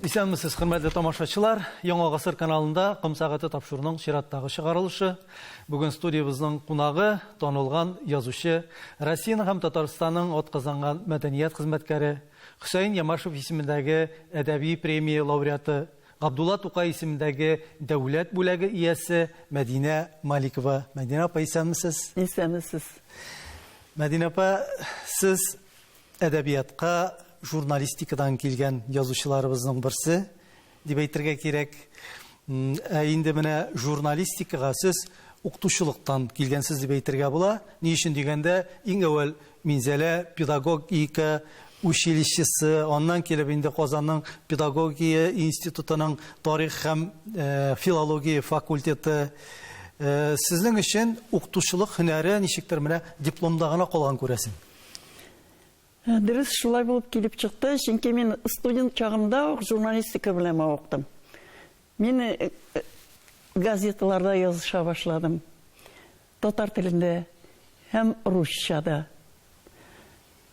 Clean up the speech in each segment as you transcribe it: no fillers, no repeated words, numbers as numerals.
Исәнмесез, хөрмәтле тамашачылар. Яңа гасыр каналында Ком сәгате тапшыруның чираттагы чыгарылышы. Бүген студиябезнең кунагы танылган язучы, Россиянең һәм Татарстанның атказанган мәдәният хезмәткәре, Хөсәен Ямашев исемендәге әдәби премия лауреаты, Габдулла Тукай исемендәге дәүләт бүләге иясе Мәдинә Маликова. Мәдинә апа, исәнмесез? Исәнмесез. Мәдинә апа, сез әдәбиятка журналистикадан килгән язучыларыбызның берсе дип әйтергә кирәк. Ә инде менә журналистикага сез укытучылыктан килгәнсез дип әйтергә була. Ни өчен дигәндә, иң әүвәл Минзәлә педагогика училищесы, аннан килеп инде Казанның педагогия институтының тарих һәм филология факультеты. Сезнең өчен укытучылык һөнәре ничектер менә дипломда гына калган күрәсең. Дөрес, шулай булып килеп чыкты, чөнки мин студент чагымда ук журналистика белән мавыктым. Мин газеталарда языша башладым. Татар телендә һәм русча да.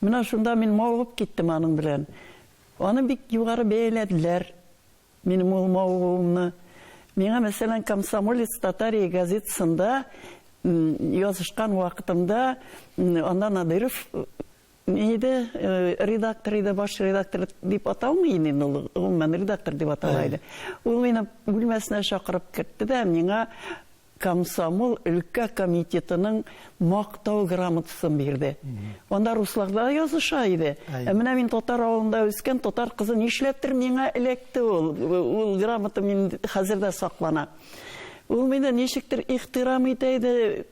Менә шунда мин мавыгып киттем аның белән. Аны бик югары бәяләделәр. Минем ул мавыгуымны. Миңа, мәсәлән, Комсомолец Татарии газетасында язышкан вакытымда анда Надыров ни иде, редактор иде, баш редактор дип аталмый иде инде ул, гомумән, редактор дип атала иде. Ул мине бүлмәсенә чакырып кертте дә, миңа Комсомол өлкә комитетының Мактау грамотасын бирде. Анда руслар да языша иде. Ә менә мин татар авылында үскән татар кызы нишләптер миңа эләкте ул. Ул грамота мин хәзер дә саклана. Ул мине ничектер ихтирам итә иде.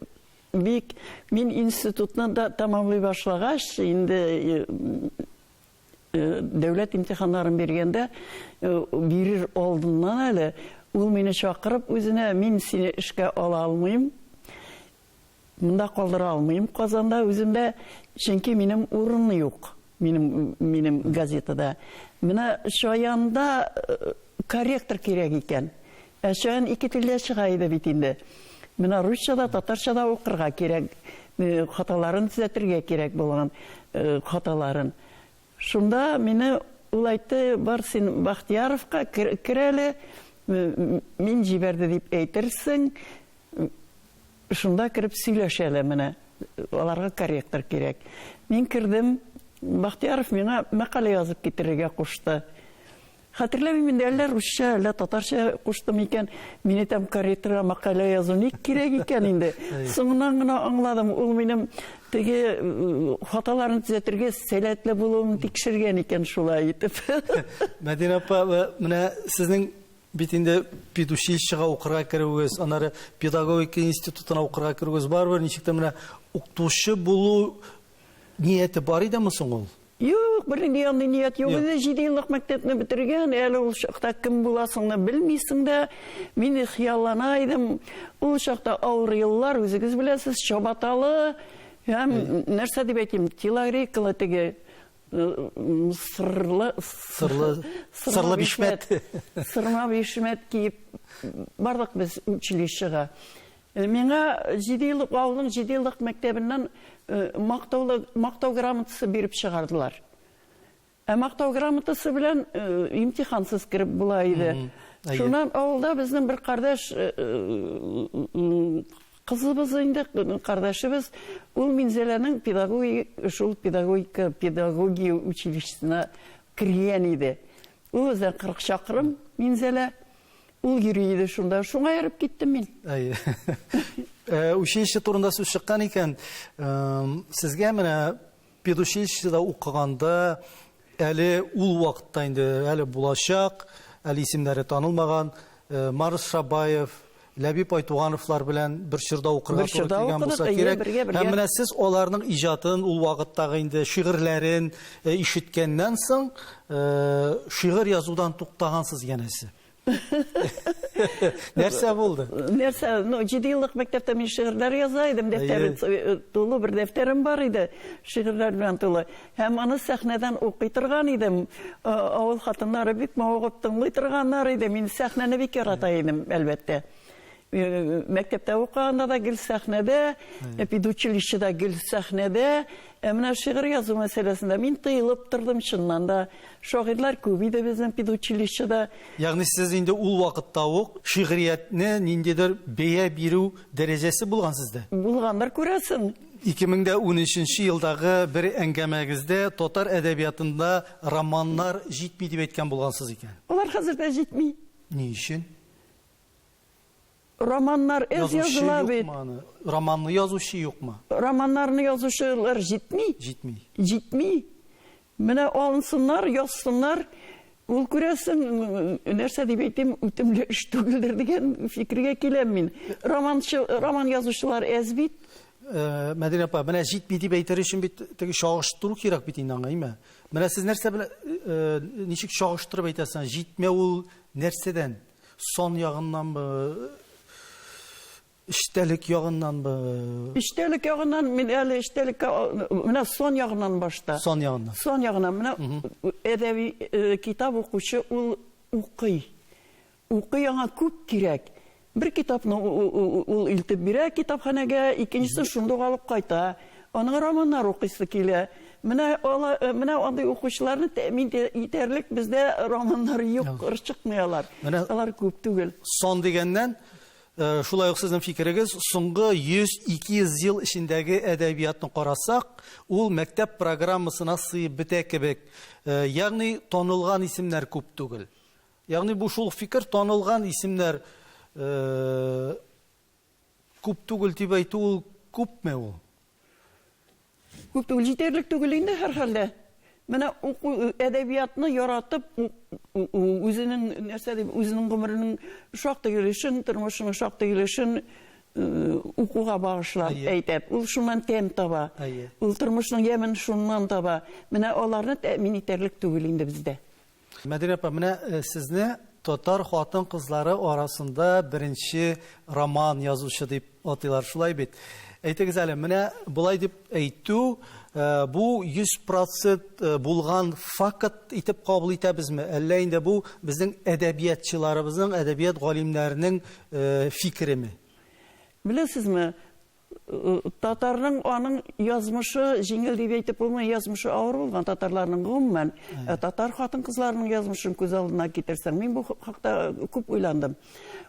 Бик мин институтны да тәмамлый башлагач, инде Дәүләт имтиханнарын биргәндә, бирер алдыннан әле ул мине чакырып үзенә, мин сине эшкә ала алмыйм, монда калдыра алмыйм Казанда үземдә, чөнки минем урын юк, минем минем газетада. Менә Чаянда корректор кирәк икән. Ә Чаян ике телдә чыга иде бит инде. Менә русча да, татарча да укырга кирәк, хаталарын төзәтергә кирәк булган хаталарын. Шунда мине ул әйтте, бар син Бахтияровка кер әле, мин җибәрде дип әйтерсең, шунда кереп сөйләш әле менә, аларга корректор кирәк. Мин кердем, Бахтияров миңа мәкалә язып китерергә кушты. Хәтерләмим инде, әллә русча, әллә татарча куштым икән. Мин әйтәм, корректорга мәкалә язу ник кирәк икән инде. Соңыннан гына аңладым, ул минем теге хаталарны төзәтергә сәләтле булуымны тикшергән икән шулай итеп. Мәдинә апа, менә сезнең бит инде педучилищега укырга керүегез, аннары педагогика институтына укырга керүегез барыбер ничек тә менә укытучы булу Нияте бар идеме соң ул? Юк, бернинди андый ният юк иде. Җидееллык мәктәпне бетергән, әле ул чакта кем буласыңны белмисең дә. Мин хыяллана идем. Ул чакта авыр еллар, үзегез беләсез, чабаталы һәм нәрсә дип әйтим, телогрейкалы теге сырлы сырлы сырлы бишмәт. Сырма бишмәт киеп бардык без училищега. Миңа җидееллык авылның җидееллык мәктәбеннән мактаулы мактау грамотасы биреп чыгардылар. Ә мактау грамотасы белән имтихансыз кереп була иде. Шуннан авылда безнең бер кардәш кызыбыз инде, кардәшебез, ул Минзәләнең педагогия шул педагогика педагогия училищесына кергән иде. Ул бездән 40 чакрым Минзәлә. Ул йөри иде шунда. Шуңа йөреп киттем мин. Әйе. Э, училище турында сүз чыккан икән, сезгә менә педучилищеда укыганда әле ул вакытта инде әле булачак, әле исемнәре танылмаган э, Марс Шабаев, Ләбиб Айтугановлар белән бер чорда укырга туры килгән булса кирәк. Һәм менә сез аларның иҗатын, ул вакыттагы инде шигырьләрен э, ишеткәннән соң, шигырь язудан туктагансыз янәсе. Нәрсә булды? Нәрсә, ну, җидееллык мәктәптә мин шигырьләр яза идем, дәфтәр э, тулы бер дәфтәрем бар иде, шигырьләр белән тулы. Һәм аны сәхнәдән укый торган идем. Э, авыл хатыннары бик мавыгып тыңлый торганнар иде. Мин сәхнәне бик ярата идем, әлбәттә. Мәктәптә укыганда да гел сәхнәдә, педучилищеда гел сәхнәдә. Ә менә шигырь язу мәсьәләсендә мин тыелып тордым, чыннан да. Шагыйрьләр күп иде безнең педучилищеда. Ягъни сез инде ул вакытта ук шигъриятне ниндидер бәя бирү дәрәҗәсе булган сездә? Булгандыр, күрәсең. 2013 нче елдагы бер әңгәмәгездә татар әдәбиятында романнар җитми дип әйткән булгансыз икән. Алар хәзер дә җитми. Ни өчен? Романнар әз языла бит. Аны? Романны язучы юкмы? Романнарны язучылар җитми. Җитми. Җитми. Менә алынсыннар, язсыннар. Ул күрәсең, нәрсә дип әйтим, үтемле эш түгелдер дигән фикергә киләм мин. Романчы, роман язучылар әз бит. Э, Мәдинә апа, менә җитми дип әйтер өчен бит теге чагыштыру кирәк бит инде аңа, әйме? Менә сез нәрсә белән э, ничек чагыштырып әйтәсез? Җитмәү ул нәрсәдән? Сан ягыннанмы? Эчтәлек ягыннанмы? Эчтәлек ягыннан мин әле эчтәлеккә менә сан ягыннан башта. Сан ягыннан. Сан ягыннан менә әдәби э, китап укучы ул укый. Укый аңа күп кирәк. Бер китапны ул илтеп бирә китапханәгә, икенчесен шундук алып кайта. Аның романнар укыйсы килә. Менә ала, э, менә андый укучыларны тәэмин итәрлек бездә романнар юк, чыкмый алар. Менә алар күп түгел. Сан дигәннән, э, шулай ук сезнең фикерегез, соңгы 100-200 ел эчендәге әдәбиятны карасак, ул мәктәп программасына сыеп бетә кебек. Э, ягъни танылган исемнәр күп түгел. Ягъни бу шул фикер танылган исемнәр Күп түгел дип әйтү ул күпме ул? Күп түгел, җитәрлек түгел инде һәрхәлдә. Менә уку, әдәбиятны яратып, үзенең нәрсә дип, үзенең гомеренең шактый өлешен, тормышының шактый өлешен укуга багышлап әйтәп, ул шуннан тәм таба. Ул тормышның ямен шуннан таба. Менә аларны тәэмин итәрлек түгел инде бездә. Мәдинә апа, менә э, сезне татар хатын-кызлары арасында беренче роман язучы дип атыйлар, шулай бит? Әйтегез әле, менә болай дип әйтү, э, бу 100% э, булган факт итеп кабул итәбезме? Әллә инде бу безнең әдәбиятчыларыбызның, әдәбият галимнәренең фикереме? Беләсезме, Татарның аның язмышы җиңел дип әйтеп булмый, язмышы авыр булган татарларның гомумән. Ә татар хатын-кызларының язмышын күз алдына китерсәң, мин бу хакта күп уйландым.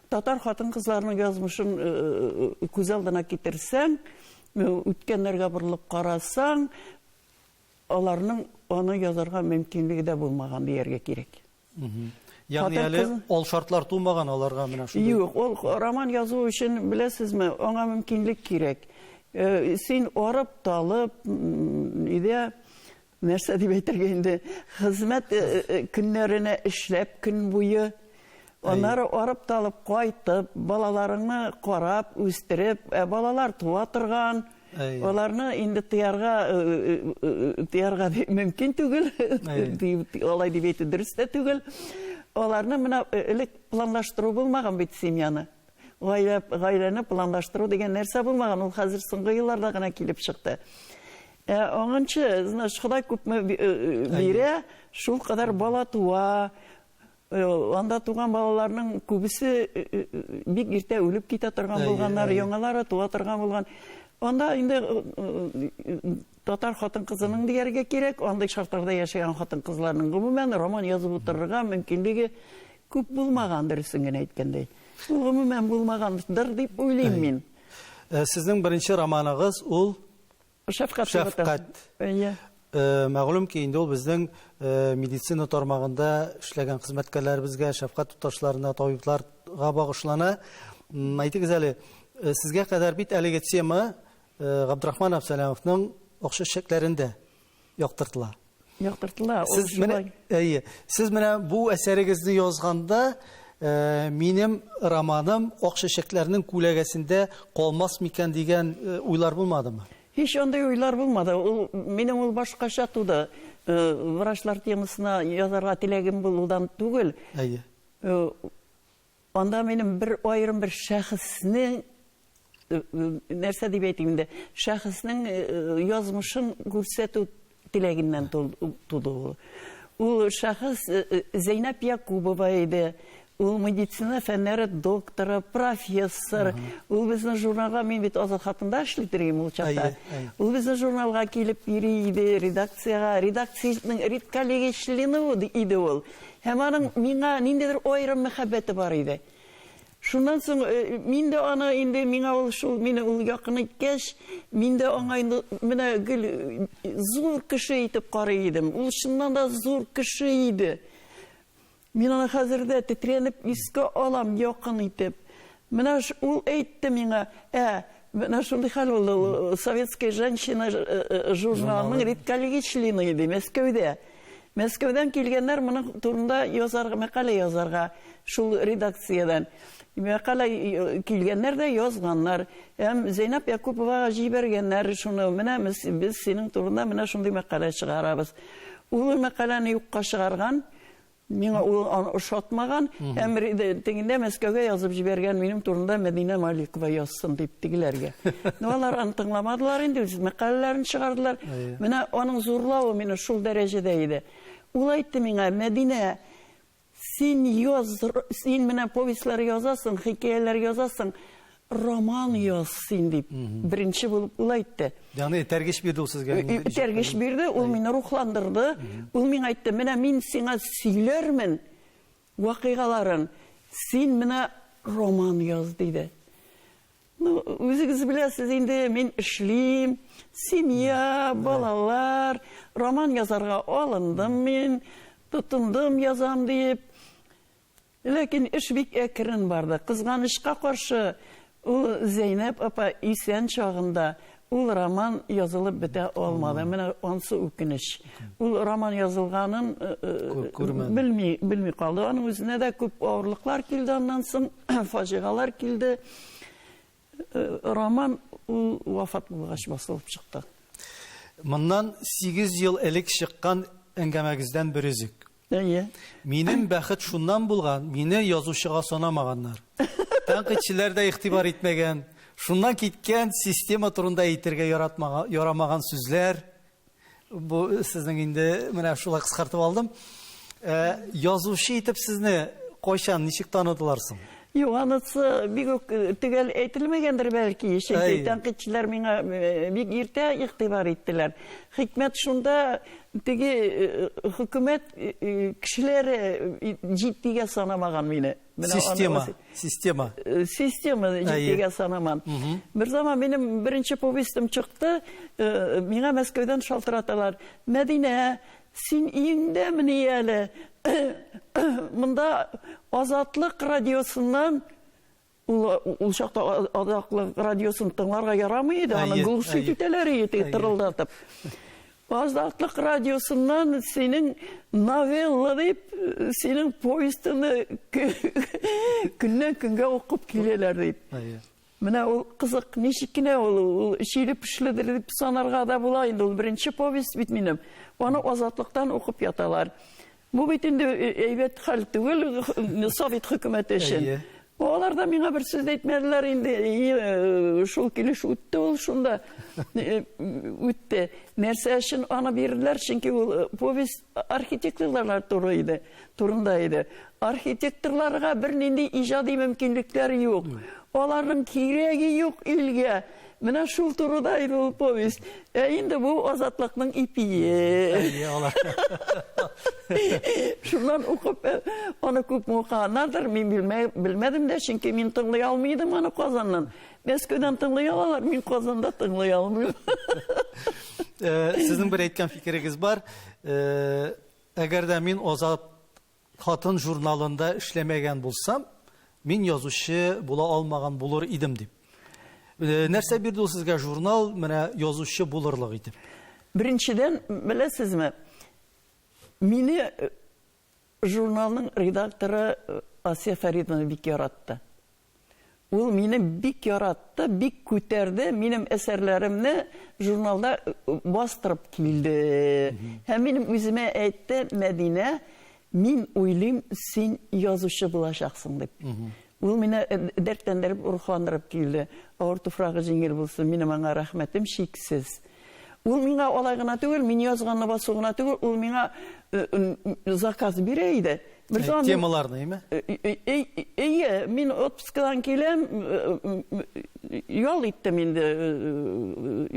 Татар хатын-кызларының язмышын күз алдына китерсәң, үткәннәргә борылып карасаң, аларның аны язарга мөмкинлеге дә булмаган дияргә кирәк. Ягъни әле ул шартлар тумаган аларга менә шундый. Юк, ул роман язу өчен, беләсезме, аңа мөмкинлек кирәк. Э, син арып, талып, өйдә нәрсә дип әйтергә инде, хезмәт э, э, көннәренә эшләп көн буе, аннары арып талып кайтып, балаларыңны карап, үстереп, ә балалар туа торган, Аларны инде тыярга тыярга мөмкин түгел, алай дип әйтү дөрес тә түгел. Аларны менә элек планлаштыру булмаган бит семьяны. Гаилә, гаиләне планлаштыру дигән нәрсә булмаган, ул хәзер соңгы елларда гына килеп чыкты. Ә аңынчы, значит, Ходай күпме бирә, шул кадәр бала туа. Анда туган балаларның күбесе бик иртә үлеп китә торган булганнар, яңалары туа торган булган. Анда инде татар хатын-кызының дияргә кирәк, андый шартларда яшәгән хатын-кызларның гомумән роман язып утырырга мөмкинлеге күп булмаган, дөресен генә әйткәндәй. Ул гомумән булмагандыр дип уйлыйм мин. Сезнең беренче романыгыз ул Шәфкать. Шәфкать. Әйе. Э, мәгълүм ки, инде ул безнең э, медицина тармагында эшләгән хезмәткәрләребезгә, шәфкать туташларына, табибларга багышлана. Әйтегез әле, э, сезгә кадәр бит әлеге тема Габдрахман Абсалямовның Акча чәчәкләрендә яктыртыла. Яктыртыла. Сез менә, әйе, сез менә бу әсәрегезне язганда, э, минем романым Ак чәчәкләрнең күләгәсендә калмас микән дигән э, уйлар булмадымы? Һич андый уйлар булмады. Ул минем ул башкача туды. Э, врачлар темасына язарга теләгем булудан түгел. Әйе. Анда минем бер аерым бер шәхеснең нәрсә дип әйтим инде, шәхеснең язмышын күрсәтү теләгеннән туды ул. Ул шәхес Зәйнәп Якубова иде. Ул медицина фәннәре докторы, профессор. Ул безнең журналга, мин бит Азат хатында эшли торыйм ул чакта. Ул безнең журналга килеп йөри иде, редакциягә, редакциянең редколлегия члены иде ул. Һәм аның миңа ниндидер аерым мәхәббәте бар иде. Шуннан соң мин дә аны инде миңа ул шул мине ул якын иткәч, мин дә аңа инде менә гел зур кеше итеп карый идем. Ул чыннан да зур кеше иде. Мин аны хәзер дә тетрәнеп искә алам, якын итеп. Менә ул әйтте миңа, ә, менә шундый хәл булды, ул Советская женщина журналының редколлегия члены иде Мәскәүдә. Мәскәүдән килгәннәр моның турында язарга, мәкалә язарга шул редакциядән. Мәкалә килгәннәр дә язганнар. Һәм Зәйнәб Якуповага җибәргәннәр шуны, менә без синең турында менә шундый мәкалә чыгарабыз. Ул мәкаләне юкка чыгарган. Миңа ул аны ошатмаган һәм тегендә Мәскәүгә язып җибәргән минем турында Мәдинә Маликова язсын дип тегеләргә. Ну, алар аны тыңламадылар инде, үз мәкаләләрен чыгардылар. Менә аның зурлавы мине шул дәрәҗәдә иде. Ул әйтте миңа, Мәдинә, син яз, син менә повестьлар язасың, хикәяләр язасың, роман яз син дип. Беренче булып ул әйтте. Ягъни этәргеч бирде ул сезгә. Этәргеч бирде, ул мине рухландырды. Ул миңа әйтте, менә мин сиңа сөйләрмен вакыйгаларын, син менә роман яз, диде. Ну, үзегез беләсез инде, мин эшлим, семья, балалар, роман язарга алындым мин, тотындым язам диеп. Ләкин эш бик әкрен барды. Кызганычка каршы, ул Зәйнәп апа исән чагында ул роман язылып бетә алмады. Менә ансы үкенеч. Ул роман язылганын белми, белми калды. Аның үзенә дә күп авырлыклар килде аннан соң, фаҗигалар килде. Роман ул вафат булгач басылып чыкты. Моннан 8 ел элек чыккан әңгәмәгездән бер өзек. Әйе. Минем бәхет шуннан булган, мине язучыга санамаганнар. Тәнкыйтьчеләр дә игътибар итмәгән. Шуннан киткән система турында әйтергә яратмаган, ярамаган сүзләр. Бу сезнең инде менә шулай кыскартып алдым. Ә, язучы итеп сезне кайчан, ничек таныдылар соң? Юк, анысы бик үк э, төгәл әйтелмәгәндер бәлки, чөнки тәнкыйтьчеләр миңа э, бик иртә игътибар иттеләр. Хикмәт шунда, теге э, хөкүмәт кешеләре җитдигә санамаган мине. Система, система. Система җитдигә санаман. Бер заман минем беренче повестем чыкты, миңа Мәскәүдән шалтыраталар. Мәдинә, Син өеңдәмени әле? Монда Азатлык радиосыннан ул ул чакта Азатлык радиосын тыңларга ярамый иде, аны глушить итәләр иде, тырылдатып. Азатлык радиосыннан синең новелла дип, синең повестыңны көннән көнгә укып киләләр дип. Менә ул кызык, ничек кенә ул, ул чиле-пешледер дип санарга да була инде, ул беренче повесть бит минем. Аны Азатлыктан укып яталар. Бу бит инде әйбәт хәл түгел совет хөкүмәте өчен. Алар да миңа бер сүз дә әйтмәделәр инде, шул килеш үтте ул шунда. Үтте. Нәрсә өчен аны бирделәр? Чөнки ул повесть архитекторлар туры иде. Турында иде. Архитекторларга бернинди иҗади мөмкинлекләр юк. Аларның кирәге юк илгә. Менә шул турыда иде ул повесть. Ә инде бу Азатлыкның ипие. Әйе, алар. Шуннан укып, э, аны күпме укыганнардыр, мин белмә, белмәдем дә, чөнки мин тыңлый алмый идем аны Казаннан. Мәскәүдән тыңлый алалар, мин Казанда тыңлый алмыйм. Э, сезнең бер әйткән фикерегез бар. Э, Әгәр дә мин Азат хатын журналында эшләмәгән булсам, мин язучы була алмаган булыр идем дип. Э, нәрсә бирде ул сезгә журнал, менә язучы булырлык итеп? Беренчедән, беләсезме, мине э, журналның редакторы э, Асия Фәридовна бик яратты. Ул мине бик яратты, бик күтәрде, минем әсәрләремне журналда бастырып килде. Һәм минем үземә әйтте, Мәдинә, мин уйлыйм, син язучы булачаксың дип. Ул мине дәртләндереп, рухландырып килде. Авыр туфрагы җиңел булсын, минем аңа рәхмәтем чиксез. Ул миңа алай гына түгел, мин язганны басу гына түгел, ул миңа заказ бирә иде. Бер заман Темаларны, әйме? Әйе, мин отпускадан киләм, ял иттем инде,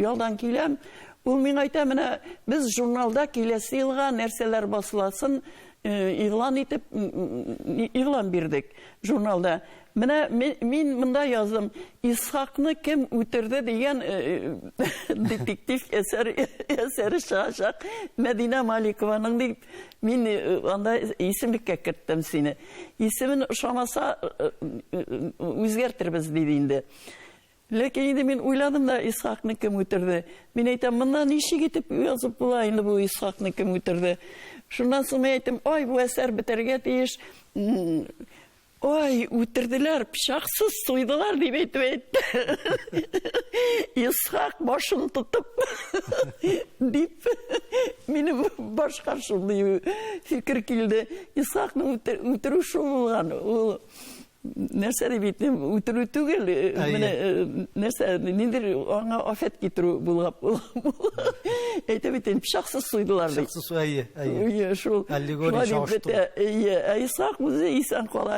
ялдан киләм. Ул миңа әйтә, менә без журналда киләсе елга нәрсәләр басыласын игълан итеп, игълан бирдек журналда. Менә мин монда яздым, Исхакны кем үтерде дигән детектив әсәр әсәре чыгачак Мәдинә Маликованың дип мин анда исемлеккә керттем сине. Исемен ошамаса үзгәртербез диде инде. Ләкин инде мин уйладым да, Исхакны кем үтерде? Мин әйтәм, монда ничек итеп язып була инде бу Исхакны кем үтерде? Шуннан соң мин әйттем, ай, бу әсәр бетәргә тиеш. Ой, үтерделәр, пычаксыз суйдылар, дип әйтеп әйтте. Исхак башын тотып, дип, минем башка шундый фикер килде. Исхакны үтерү шул булган. Ул нәрсә дип әйтим, үтерү түгел, менә нәрсә, ниндидер аңа афәт китерү булган. Әйтә бит инде, пычаксыз суйдылар ди. Пычаксыз суй, әйе, әйе. Әйе, шул. Аллегория чагыштыру. Әйе, ә Исхак үзе исән кала.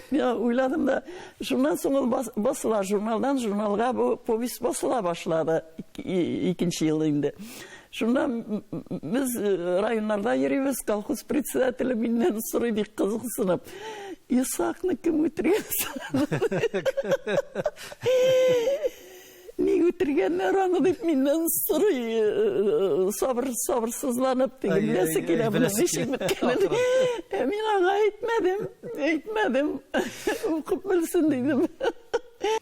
Мин уйладым да, шуннан соң ул басыла, журналдан журналга бу повесть басыла башлады, икенче ел инде. Шуннан без районнарда йөрибез, колхоз председателе миннән сорый бик кызыксынып. Исхакны кем үтергән? Ник үтергәннәр аны дип миннән сорый, сабыр, сабырсызланып, теге беләсе килә, моның ничек беткәнен. Мин аңа әйтмәдем, әйтмәдем. Укып белсен дидем.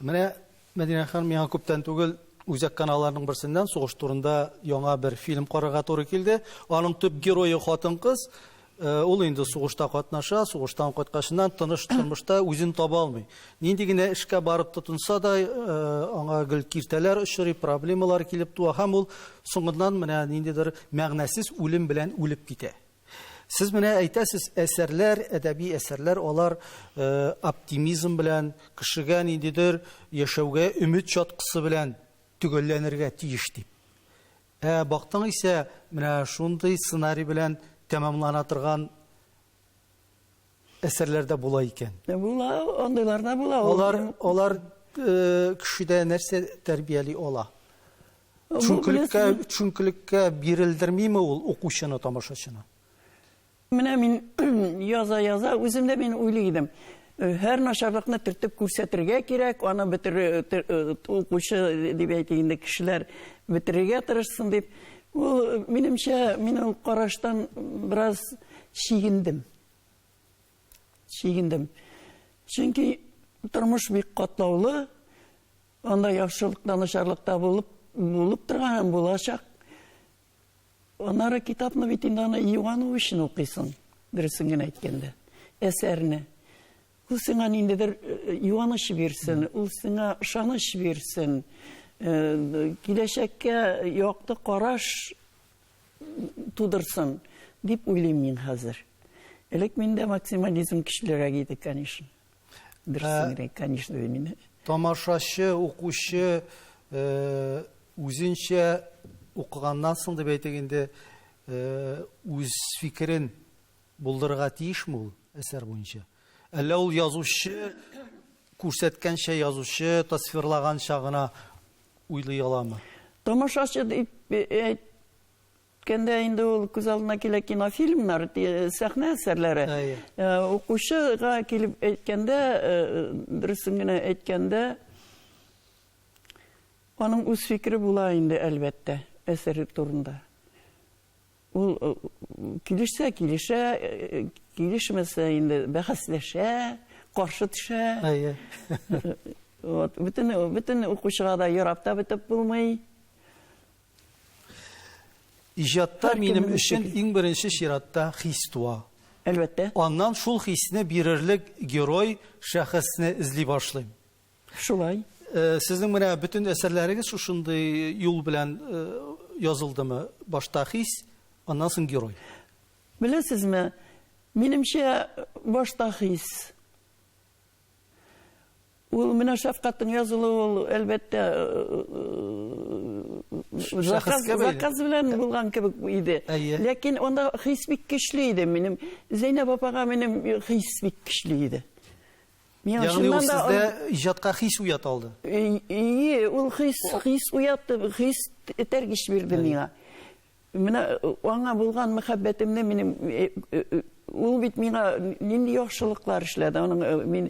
Менә, Мәдинә ханым, миңа күптән түгел үзәк каналларның берсеннән сугыш турында яңа бер фильм карарга туры килде. Аның төп герое хатын-кыз. Ул инде сугышта катнаша, сугыштан кайткачыннан тыныч тормышта үзен таба алмый. Нинди генә эшкә барып тотынса да, аңа гел киртәләр очрый, проблемалар килеп туа һәм ул соңыннан менә ниндидер мәгънәсез үлем белән үлеп китә. Сез менә әйтәсез, әсәрләр, әдәби әсәрләр, алар оптимизм белән, кешегә ниндидер яшәүгә өмет чаткысы белән төгәлләнергә тиеш дип. Ә бактың исә, менә шундый сценарий белән тәмамлана торган әсәрләр дә була икән. Була, андыйлар да була. Алар, алар кешедә нәрсә тәрбияли ала? Төшенкелеккә, төшенкелеккә бирелдермиме ул укучыны, тамашачыны? Менә мин яза-яза, үзем дә мин уйлый идем. Һәр начарлыкны төртеп күрсәтергә кирәк, аны бетер укучы дип әйтик инде, кешеләр бетерергә тырышсын дип. Ул, минемчә, мин ул караштан бераз чигендем. Чигендем. Чөнки тормыш бик катлаулы, анда яхшылык та, начарлык та булып, булып торган һәм булачак. Аннары китапны бит инде аны юану өчен укыйсың, дөресен генә әйткәндә, әсәрне. Ул сиңа ниндидер юаныч бирсен, ул сиңа ышаныч бирсен, киләчәккә якты караш тудырсын, дип уйлыйм мин хәзер. Элек миндә максимализм көчлерәк иде, конечно. Дөресен генә, конечно, дим инде. Тамашачы, укучы үзенчә укыганнан соң дип әйтик инде, үз фикерен булдырырга тиешме ул әсәр буенча? Әллә ул язучы күрсәткәнчә, язучы тасвирлаганча гына уйлый аламы? Тамашачы дип әйткәндә инде ул күз алдына килә кинофильмнар, сәхнә әсәрләре. Укучыга килеп әйткәндә, дөресен генә әйткәндә, аның үз фикере була инде, әлбәттә, әсәр турында. Ул килешсә, килешә, килешмәсә инде бәхәсләшә, каршы төшә. Әйе. Вот, бөтен, бөтен укучыга да ярап та бетеп булмый. Иҗатта минем өчен иң беренче чиратта хис туа. Әлбәттә. Аннан шул хисне бирерлек герой, шәхесне эзли башлыйм. Шулай. Сезнең менә бөтен әсәрләрегез шушындый юл белән язылдымы? Башта хис, аннан соң герой. Беләсезме, минемчә, башта хис. Ул менә шәфкатьнең язылуы ул, әлбәттә, заказ, заказ белән булган кебек иде. Ләкин анда хис бик көчле иде минем. Зәйнәб апага минем хис бик көчле иде. Миңа Ягъни ул сездә иҗатка хис уята алды. Ие, ул хис, хис уятты, хис этәргеч бирде миңа. Менә аңа булган мәхәббәтемне минем ул бит миңа нинди яхшылыклар эшләде. Аның мин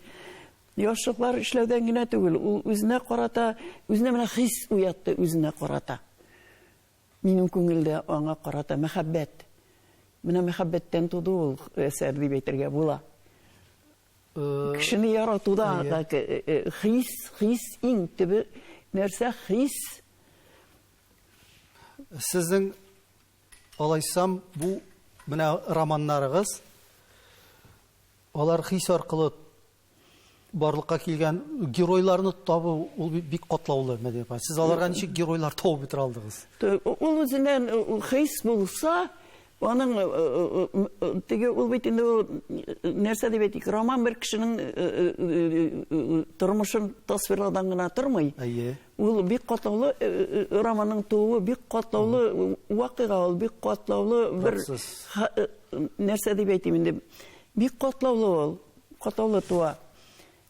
яхшылыклар эшләүдән генә түгел, ул үзенә карата, үзенә менә хис уятты үзенә карата. Минем күңелдә аңа карата мәхәббәт. Менә мәхәббәттән туды ул әсәр дип әйтергә була. Кешене яратуда хис, хис иң төбе нәрсә хис. Сезнең алайсам бу менә романнарыгыз алар хис аркылы барлыкка килгән геройларны табу ул бик катлаулы, Мәдинә апа. Сез аларга ничек геройлар табып бетерә алдыгыз? Ул үзеннән хис булса, аның теге ул бит инде ул нәрсә дип әйтик, роман бер кешенең тормышын тасвирлаудан гына тормый. Әйе. Ул бик катлаулы романның тууы бик катлаулы вакыйга, ул бик катлаулы бер нәрсә дип әйтим инде. Бик катлаулы ул, катлаулы туа.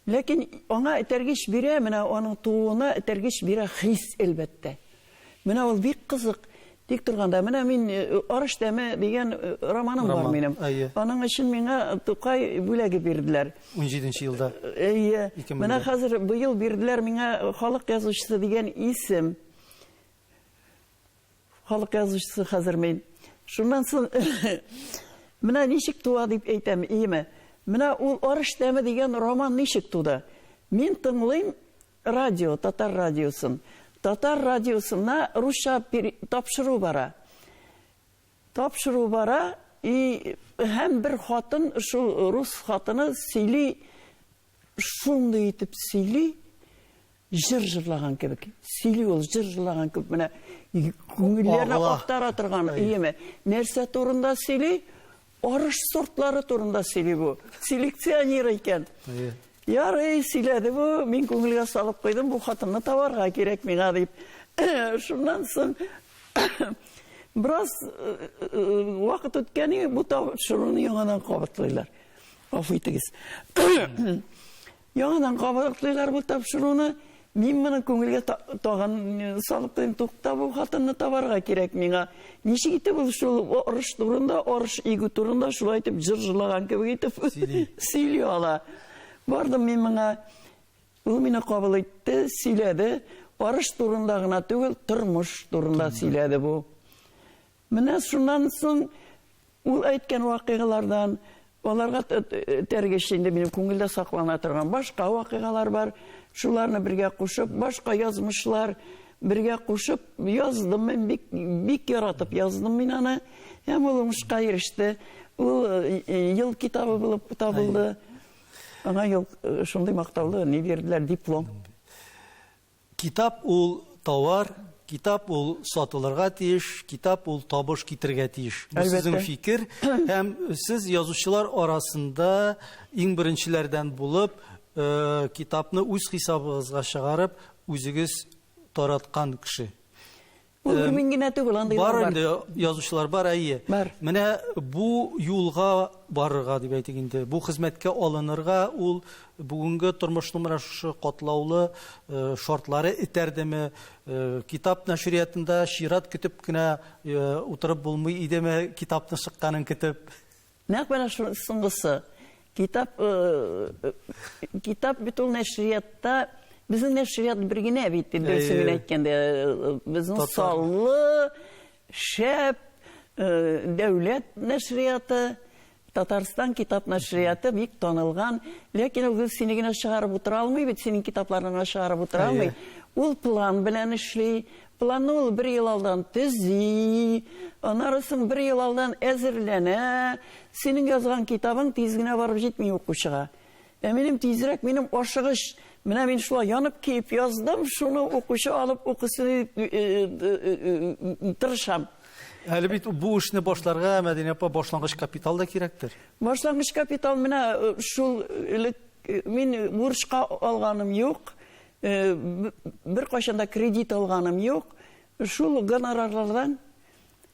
Ләкин аңа этәргеч бирә, менә аның тууына этәргеч бирә хис, әлбәттә. Менә ул бик кызык. Тик торганда, менә мин Арыш тәме дигән романым бар минем. Аның өчен миңа Тукай бүләге бирделәр. 17 елда. Әйе. Менә хәзер быел бирделәр миңа халык язучысы дигән исем. Халык язучысы хәзер мин. Шуннан соң менә ничек туа дип әйтәм, иеме? Менә ул Арыш тәме дигән роман ничек туды? Мин тыңлыйм радио, татар радиосын. Татар радиосына русча тапшыру бара. Тапшыру бара, и һәм бер хатын, шул рус хатыны сөйли, шундый итеп сөйли, җыр җырлаган кебек. Сөйли ул җыр җырлаган кебек, менә күңелләрне актара торган, иеме. Нәрсә турында сөйли? Арыш сортлары турында сөйли бу. Селекционер икән. Ярый, сөйләде бу, мин күңелгә салып куйдым, бу хатынны табарга кирәк миңа дип. Шуннан соң бераз вакыт үткән, бу тапшыруны яңадан кабатлыйлар. Гафу итегез. Яңадан кабатлыйлар бу тапшыруны. Мин моны күңелгә тагын салып куйдым, тукта, бу хатынны табарга кирәк миңа. Ничек итеп ул шул арыш турында, арыш игү турында шулай итеп җыр җырлаган кебек итеп сөйли ала. Бардым мин моңа. Ул мине кабул итте, сөйләде. Арыш турында гына түгел, тормыш турында сөйләде бу. Менә шуннан соң ул әйткән вакыйгалардан, аларга этәргеч инде минем күңелдә саклана торган башка вакыйгалар бар. Шуларны бергә кушып, башка язмышлар бергә кушып яздым мин, бик, бик яратып яздым мин аны. Һәм ул уңышка иреште. Ул ел китабы булып табылды. Аңа ел шундый мактаулы ни бирделәр, диплом. Китап ул товар, китап ул сатылырга тиеш, китап ул табыш китерергә тиеш. Бу сезнең фикер һәм сез язучылар арасында иң беренчеләрдән булып, китапны үз хисабыгызга чыгарып, үзегез тараткан кеше. Ул бер мин генә түгел, андыйлар бар. Бар инде язучылар бар, әйе. Бар. Менә бу юлга барырга дип әйтик инде, бу хезмәткә алынырга ул бүгенге тормышның менә шушы катлаулы э, шартлары этәрдеме? Э, китап нәшриятында чират көтеп кенә э, утырып булмый идеме, китапны чыкканын көтеп? Нәкъ менә шул соңгысы. Китап, китап бит ул нәшриятта, безнең нәшрият бер генә бит, дөресен генә әйткәндә, безнең саллы, шәп, дәүләт нәшрияты, Татарстан китап нәшрияты бик танылган, ләкин ул сине генә чыгарып утыра алмый бит, синең китапларны гына чыгарып утыра алмый. Ул план белән эшли. Планны ул бер ел алдан төзи, аннары соң бер ел алдан әзерләнә. Синең язган китабың тиз генә барып җитми укучыга. Ә минем тизрәк, минем ашыгыч, менә мин шулай янып киеп яздым, шуны укучы алып укысын дип тырышам. Әле бит бу эшне башларга, Мәдинә апа, башлангыч капитал да кирәктер. Башлангыч капитал менә шул элек. Мин бурычка алганым юк, беркайчан да кредит алганым юк. Шул гонорарлардан.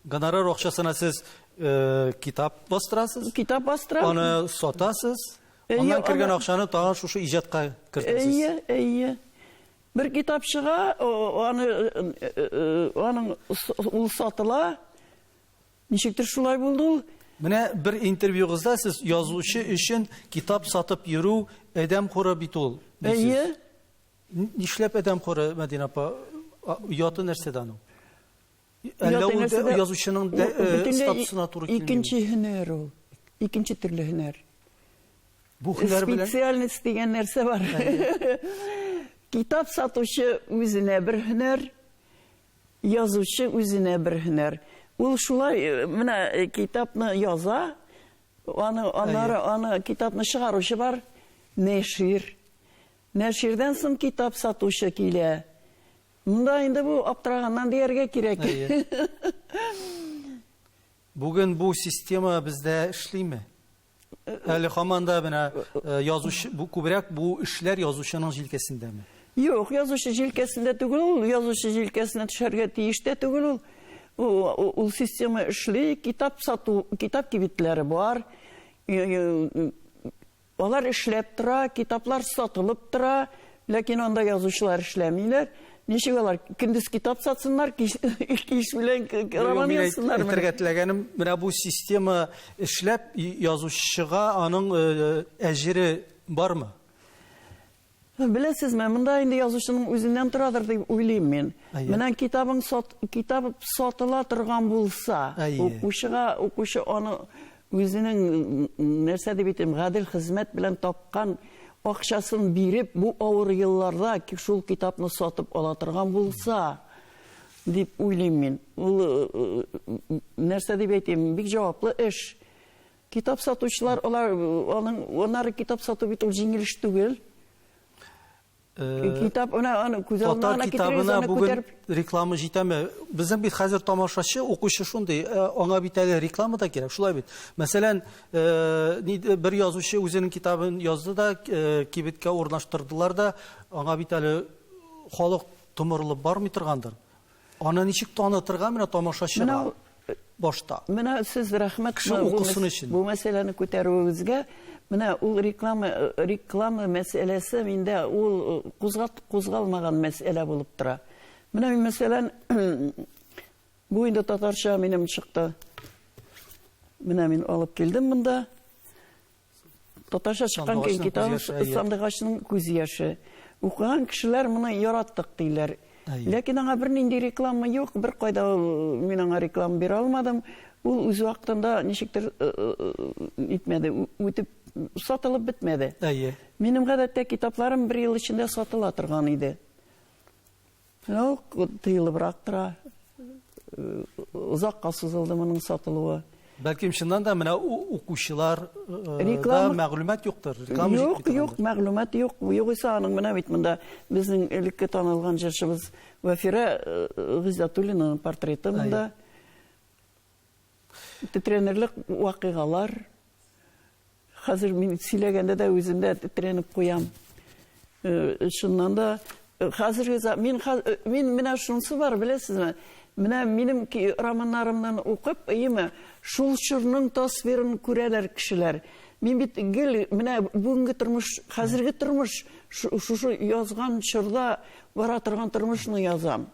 Гонорар акчасына сез китап бастырасыз? Китап бастырам. Аны сатасыз. Аннан кергән акчаны тагын шушы иҗатка кертәсез. Әйе, әйе. Бер китап чыга, аны аның ул сатыла. Ничектер шулай булды ул. Менә бер интервьюгызда сез язучы өчен китап сатып йөрү адәм хуры бит ул, дисез. Әйе. Нишләп адәм хуры, Мәдинә апа? Ояты нәрсәдә аның? Әллә ул язучының статусына туры килми? Икенче һөнәр ул. Икенче төрле һөнәр. Бу һөнәр белән специальность дигән нәрсә бар. Китап сатучы үзенә бер һөнәр, язучы үзенә бер һөнәр. Ул шулай менә китапны яза, аны аннары аны китапны чыгаручы бар, нәшир. Нәширдән соң китап сатучы килә. Монда инде бу аптыраганнан дияргә кирәк. Бүген бу система бездә эшлиме? Әле һаман да менә язучы бу күбрәк бу эшләр язучының җилкәсендәме? Юк, язучы җилкәсендә түгел ул, язучы җилкәсенә төшәргә тиеш тә түгел ул. Ул система эшли, китап сату, китап кибетләре бар. Алар эшләп тора, китаплар сатылып тора, ләкин анда язучылар эшләмиләр. Ничек алар көндез китап сатсыннар, кич, кич белән роман язсыннар? Әйтергә теләгәнем, менә бу система эшләп, язучыга аның әҗере бармы? Беләсезме, монда инде язучының үзеннән торадыр дип уйлыйм мин. Менә китабың сат, китап сатыла торган булса, укучыга, укучы аны үзенең нәрсә дип әйтим, гадел хезмәт белән тапкан акчасын биреп, бу авыр елларда шул китапны сатып ала торган булса, дип уйлыйм мин. Ул нәрсә дип әйтим, бик җаваплы эш. Китап сатучылар, алар аның аннары китап сату бит ул җиңел эш түгел. Китап менә аны күз алдына Татар китабына бүген реклама җитәме? Безнең бит хәзер тамашачы, укучы шундый, аңа бит әле реклама да кирәк, шулай бит. Мәсәлән, бер язучы үзенең китабын язды да, кибеткә урнаштырдылар да, аңа бит әле халык томырылып бармый торгандыр. Аны ничек танытырга менә тамашачыга башта? Менә сез рәхмәт Кеше укысын өчен. Бу мәсьәләне күтәрүегезгә. Менә ул реклама, реклама мәсьәләсе миндә ул кузгат кузгалмаган мәсьәлә булып тора. Менә мин мәсәлән, бу инде татарча минем чыкты. Менә мин алып килдем монда. Татарча чыккан китап Сандыгачның күз яше. Укыган кешеләр моны яраттык диләр. Ләкин аңа бернинди реклама юк, бер кайда мин аңа реклама бирә алмадым. Ул үз вакытында ничектер итмәде, үтеп сатылып бетмәде. Әйе. Минем гадәттә китапларым бер ел эчендә сатыла торган иде. Ул тыелыбрак тора. Озакка сузылды моның сатылуы. Бәлкем чыннан да менә укучылар да мәгълүмат юктыр. Реклама юк, юк, мәгълүмат юк. Югыйсә аның менә бит монда безнең элекке танылган җырчыбыз Вафира Гыйззәтуллинаның портреты монда. Тетрәнерлек вакыйгалар. Хәзер мин сөйләгәндә дә үзем дә тетрәнеп куям. Чыннан да хәзерге мин мин менә шунысы бар, беләсезме? Менә минем романнарымнан укып, әйеме, шул чорның тасвирын күрәләр кешеләр. Мин бит гел менә бүгенге тормыш, хәзерге тормыш, шушы язган чорда бара торган тормышны язам.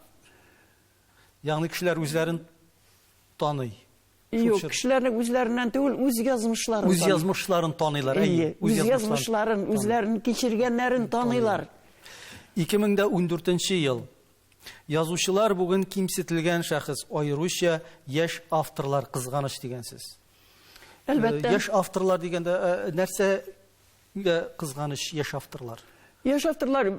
Ягъни кешеләр үзләрен таный. Юк, кешеләрнең үзләреннән түгел, үз язмышларын. Үз язмышларын таныйлар, әйе. Үз язмышларын, үзләрен кичергәннәрен таныйлар. 2014 ел. Язучылар бүген кимсетелгән шәхес, аеруча яшь авторлар кызганыч дигәнсез. Әлбәттә. Яшь авторлар дигәндә нәрсә кызганыч яшь авторлар? Яшь авторлар,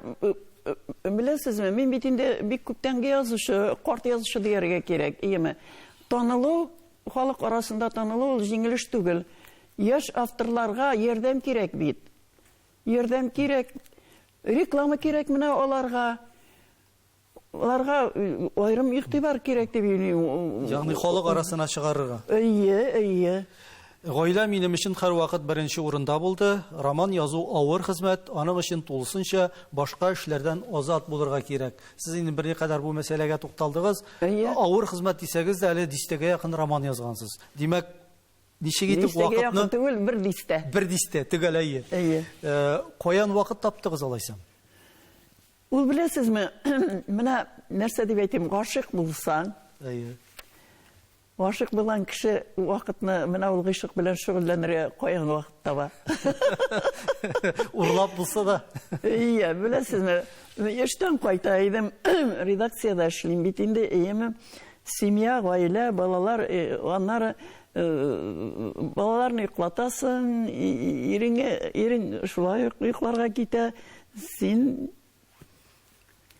беләсезме, мин бит инде бик күптәнге язучы, карт язучы дияргә кирәк, иеме. Танылу, халык арасында танылу ул җиңел эш түгел. Яшь авторларга ярдәм кирәк бит. Ярдәм кирәк, реклама кирәк менә аларга. Аларга аерым игътибар кирәк дип уйлыйм. Ягъни халык арасына чыгарырга. Әйе, әйе. Гаилә минем өчен һәрвакыт беренче урында булды. Роман язу авыр хезмәт, аның өчен тулысынча башка эшләрдән азат булырга кирәк. Сез инде берникадәр бу мәсьәләгә тукталдыгыз. Әйе. Авыр хезмәт дисәгез дә, әле дистәгә якын роман язгансыз. Димәк, ничек итеп Дистәгә вакытны якын түгел, бер дистә. Бер дистә, төгәл әйе. Әйе. Э, каян вакыт таптыгыз алайса? Ул беләсезме, менә нәрсә дип әйтим, гашыйк булсаң, Әйе. Гашыйк булган кеше вакытны менә ул гыйшык белән шөгыльләнергә каян вакыт таба? Урлап булса да. Иә, беләсезме, эштән кайта идем, редакциядә эшлим бит инде, әйеме? Семья, гаилә, балалар, э, аннары э, балаларны йоклатасың, иреңе, ирең шулай ук йокларга китә. Син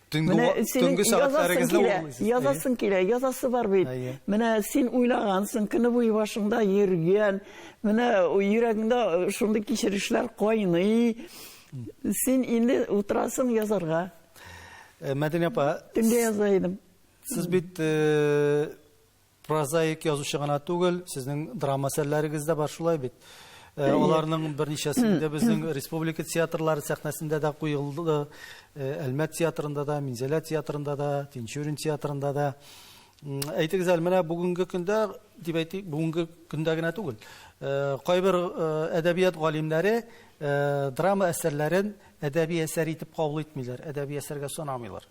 Төнге, Менә синең төнге язасың сәгатьләрегезне килә, урлыйсыз. язасың килә, язасы бар бит. Әйе. Менә син уйлагансың, көне буе башыңда йөргән, менә йөрәгеңдә шундый кичерешләр кайный. Син инде утырасың язарга. Э, Мәдинә апа, Төнгә яза идем. сез бит э, Прозаик язучы гына түгел, сезнең драма әсәрләрегез дә бар шулай бит. Э, аларның берничәсе инде безнең республика театрлары сәхнәсендә дә куелды. Э, Әлмәт театрында да, Минзәлә театрында да, Тинчурин театрында да. Әйтегез әле, менә бүгенге көндә, дип әйтик, бүгенге көндә генә түгел. Э, кайбер әдәбият галимнәре драма әсәрләрен әдәби әсәр итеп кабул итмиләр, әдәби әсәргә санамыйлар.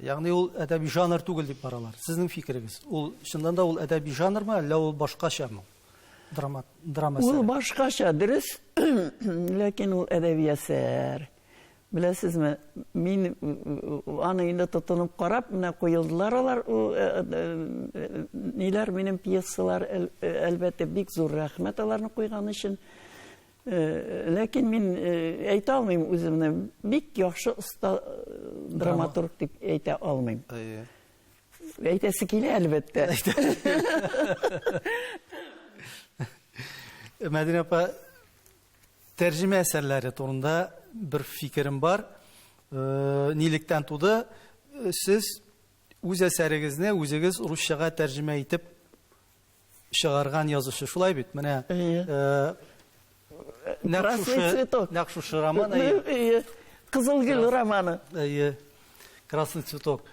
Ягъни ул әдәби жанр түгел дип баралар. Сезнең фикерегез, ул чыннан да ул әдәби жанрмы, әллә ул башкачамы? Драма, драма Ул әсәре. башкача, дөрес, ләкин ул әдәби әсәр. Беләсезме, мин аны инде тотынып карап, менә куелдылар алар, ул ниләр минем пьесалар, әлбәттә, бик зур рәхмәт аларны куйган өчен. Ләкин мин әйтә алмыйм үземне бик яхшы оста драматург дип әйтә алмыйм. Әйе. Әйтәсе килә, әлбәттә. Мәдинә апа, тәрҗемә әсәрләре турында бер фикерем бар. Нилектән туды? Сез үз әсәрегезне үзегез русчага тәрҗемә итеп чыгарган язучы шулай бит менә э, нәкъ шушы нәкъ шушы роман әйе кызыл гөл романы әйе красный цветок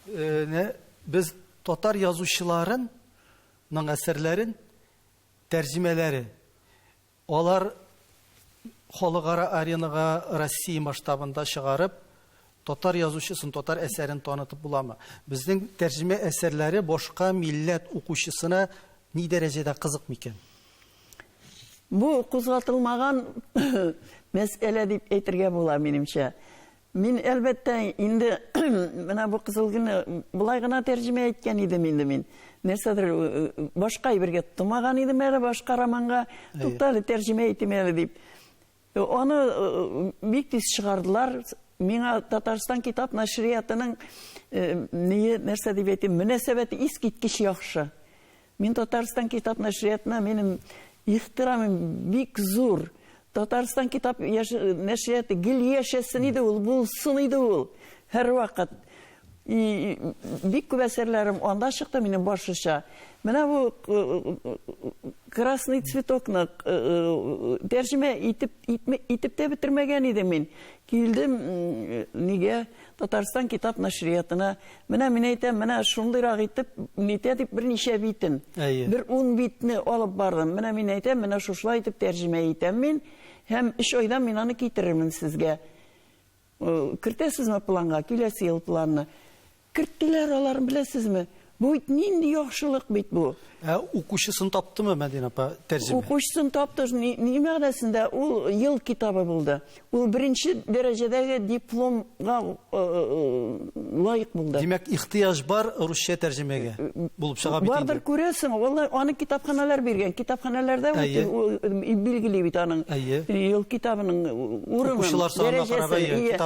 э, без татар язучыларының әсәрләрен тәрҗемәләре Алар халыкара аренага Россия масштабында чыгарып, татар язучысын, татар әсәрен танытып буламы? Безнең тәрҗемә әсәрләре башка милләт укучысына ни дәрәҗәдә кызык микән? Бу кузгатылмаган мәсьәлә дип әйтергә була, минемчә. Мин, әлбәттә, инде менә бу Кызыл гөлне болай гына тәрҗемә иткән идем инде мин. Нәрсәдер башка әйбергә тотынмаган идем әле, башка романга. Тукта әле, тәрҗемә итим әле дип. Аны бик тиз чыгардылар. Миңа Татарстан китап нәшриятының ние, нәрсә дип әйтим, мөнәсәбәте искиткеч яхшы. Мин Татарстан китап нәшриятына минем ихтирамым бик зур. Татарстан китап нәшрияты гел яшәсен иде ул, булсын иде ул. Һәрвакыт. И, бик күп әсәрләрем анда чыкты минем башыча. Менә бу Красный цветокны тәрҗемә итеп итеп тә бетермәгән идем мин. Килдем нигә Татарстан китап нәшриятына. Менә мин әйтәм, менә шундыйрак итеп, нитә дип берничә битен. Әйе. Бер ун битне алып бардым. Менә мин әйтәм, менә шушылай итеп тәрҗемә итәм мин. Һәм өч айдан мин аны китерермен сезгә. Кертәсезме планга, киләсе ел планны? Керттеләр аларын, беләсезме? Бу бит нинди яхшылык бит бу. Ә укучысын таптымы, Мәдинә апа, тәрҗемә? Укучысын тапты, ни, ни мәгънәсендә ул ел китабы булды. Ул беренче дәрәҗәдәге дипломга лаек булды. Димәк, ихтыяҗ бар русча тәрҗемәгә булып чыга бит инде. Бардыр, күрәсең, валлаһи, аны китапханәләр биргән. Китапханәләрдә билгели бит аның ел китабының урынын, Укучылар санына карап, әйе,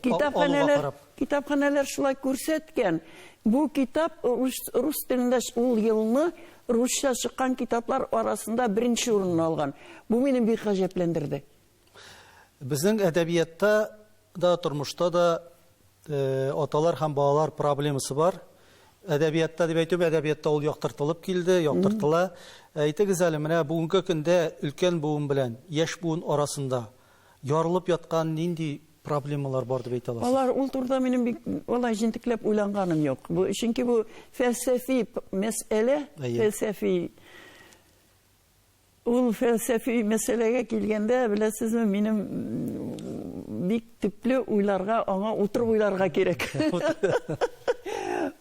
китапны алуга карап. Китапханәләр шулай күрсәткән. Бу китап рус, рус телендә ул елны русча чыккан китаплар арасында беренче урынны алган. Бу мине бик гаҗәпләндерде. Безнең әдәбиятта да, тормышта да э, аталар һәм балалар проблемасы бар. Әдәбиятта дип әйтүем, әдәбиятта ул яктыртылып килде, яктыртыла. Әйтегез әле, менә бүгенге көндә өлкән буын белән яшь буын арасында ярылып яткан нинди проблемалар бар дип әйтә аласыз? Алар ул турыда минем бик алай җентекләп уйланганым юк. Бу, чөнки бу фәлсәфи мәсьәлә, фәлсәфи Ул фәлсәфи мәсьәләгә килгәндә, беләсезме, минем бик төпле уйларга, аңа утырып уйларга кирәк.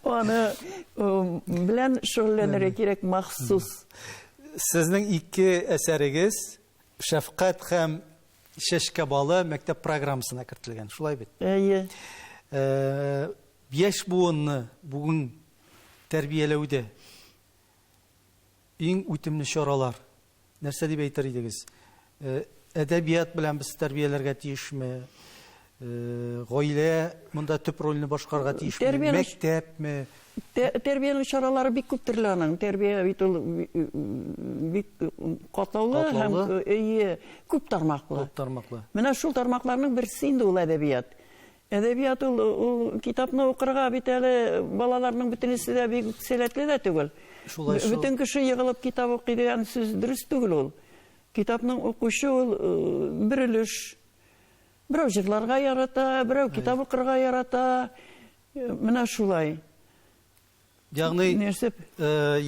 Аны белән шөгыльләнергә кирәк махсус. Сезнең ике әсәрегез Шәфкать һәм Чәчкә балы мәктәп программасына кертелгән, шулай бит? Әйе. Яшь буынны бүген тәрбияләүдә Иң үтемле чаралар нәрсә дип әйтер идегез? Әдәбият белән без тәрбияләргә тиешме? Гаилә монда төп рольне башкарырга тиешме? Мәктәпме? Тәрбиянең чаралары бик күп төрле аның. Тәрбия бит ул бик катлаулы һәм әйе, күп тармаклы. Күп тармаклы. Менә шул тармакларның берсе инде ул әдәбият. Әдәбият ул, ул китапны укырга бит әле балаларның бөтенесе дә бик үк сәләтле дә түгел. Шулай шул. Бөтен кеше егылып китап укый дигән сүз дөрес түгел ул. Китапның укучы ул бер өлеш. Берәү җырларга ярата, берәү китап укырга ярата. Менә шулай. Ягъни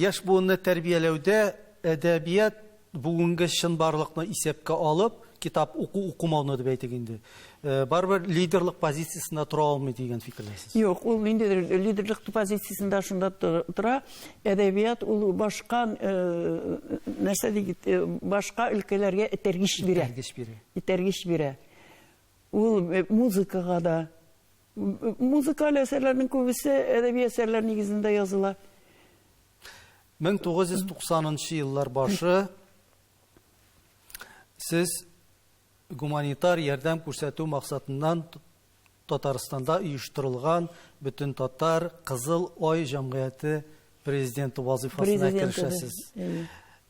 яшь буынны тәрбияләүдә әдәбият бүгенге чынбарлыкны исәпкә алып, китап уку-укымауны дип әйтик инде, барыбер лидерлык позициясендә тора алмый дигән фикердәсез. Юк, ул ниндидер лидерлык позициясендә шунда тора. Әдәбият ул башка нәрсә дип, башка өлкәләргә этәргеч бирә. Этәргеч бирә. Этәргеч бирә. Ул музыкага да. Музыкаль әсәрләрнең күбесе әдәби әсәрләр нигезендә языла. 1990 нчы еллар башы сез гуманитар ярдәм күрсәтү максатыннан Татарстанда оештырылган Бөтентатар Кызыл Ай җәмгыяте президенты вазыйфасына керешәсез.